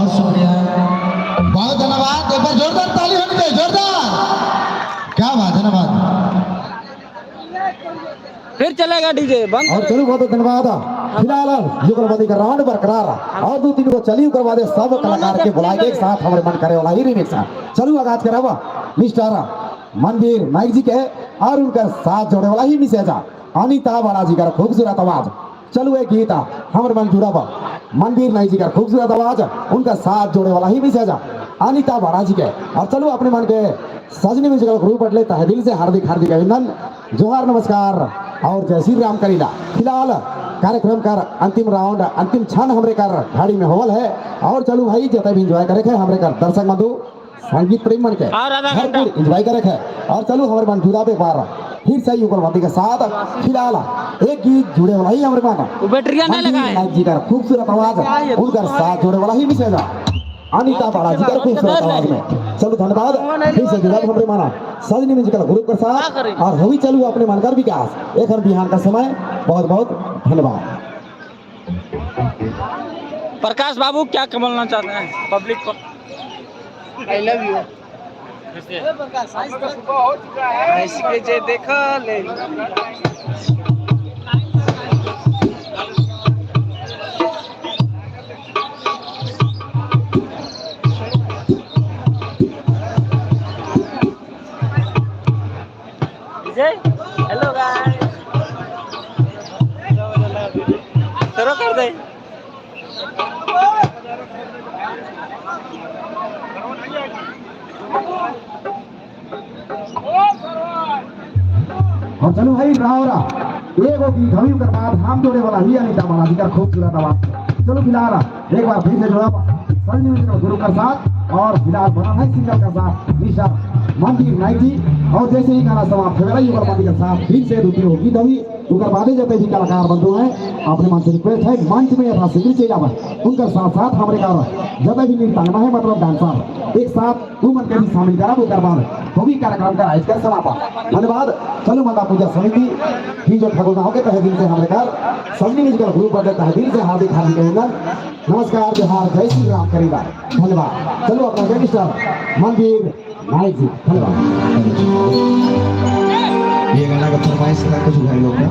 बहुत शुक्रिया, बहुत धन्यवाद। एक बार जोरदार ताली होनी चाहिए, जोरदार। क्या बात, धन्यवाद। फिर चलेगा डीजे बंद। और चलो, बहुत धन्यवाद। फिलहाल युगलबंदी का राउंड बरकरार और दो तीन को चली करवा दे, सब कलाकार के बुलाए के एक साथ हमारे मन करे वाला ही रिमिक्स। चलू, आगाज करब मिस्टर मनवीर नाइक जी के और उनका साथ जोड़े वाला ही मिसेजा अनिता बाला जी का खूबसूरत आवाज। चलू, एक गीत हमारे मन जुड़ब मनवीर नाइक जी का खूबसूरत आवाज, उनका साथ जोड़े वाला ही मिसेजा अनिता बाला जी के। और चलो, अपने मन के सजनी म्यूजिकल ग्रुप बटले तहे दिल से हार्दिक हार्दिक अभिनंदन, जोहार, नमस्कार और जय श्री राम करीला। फिलहाल कार्यक्रम का अंतिम राउंड, अंतिम क्षण हमरे कर घड़ी में होवल है। और चलू भाई, जते भी एंजॉय करे है हमरे कर दर्शक बंधु, संगीत प्रेम मन के और आधा घंटा। भरपूर एंजॉय करे है। और चलू, हमारे मन जुड़ा एक बार फिर से युगलबंदी के साथ फिलहाल एक गीत जुड़े वाला ही हमारे मन वो बैटरिया नहीं लगाए। नायक जी का खूबसूरत आवाज, उनका साथ जोड़े वाला ही मिसेजा अनिता बाला जी का खूबसूरत आवाज में। चलो, धन्यवाद। फिर से जुड़ा हमरे माना सजनी म्यूजिकल ग्रुप के साथ और हुई चलू अपने मन कर विकास एक हर बिहान का समय। बहुत बहुत धन्यवाद। प्रकाश बाबू, क्या बोलना चाहते हैं पब्लिक को? I love you. ऐसे जे देखा ले। विजय, हेलो गाइस, करो, कर दे। और चलो भाई, रावरा एगो गीत हमी कर बाद हम जोड़े वाला ही अनिता बाला जी का खूबसूरत आवाज। चलो, फिलहाल एक बार फिर से जोड़ा संजीव जी गुरु का साथ और फिलहाल बना है सिंगर का साथ निशा मंदिर नाइक जी। और जैसे ही गाना समाप्त हो गया, युगलबंदी के साथ फिर से द्वितीय गीत अभी उनका बादे जते भी कलाकार बंधु हैं, अपने मन से रिक्वेस्ट है, मंच में यथाशीघ्र चले जावा। उनका साथ साथ हमारे कारण जब भी नृत्यांगना है, मतलब डांसर, एक साथ वो मन के भी शामिल करा, उनकर बाद वो भी कार्यक्रम का आज का समापन। धन्यवाद। चलो, मंदा पूजा समिति ही जो ठाकुर गाँव के तहे दिल से हमारे घर सजनी म्यूजिकल ग्रुप बदले तहे दिल से हार्दिक हार्दिक अभिनंदन, नमस्कार, जोहार, जय श्री राम करीबा। धन्यवाद। चलो, अपना मिस्टर मनवीर नायक जी, धन्यवाद। ये गाना का फरमाइश था कुछ भाई लोग का।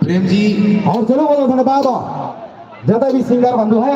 प्रेम जी। और चलो बोलो धन्यवाद। ज्यादा भी सिंगर बंधु है।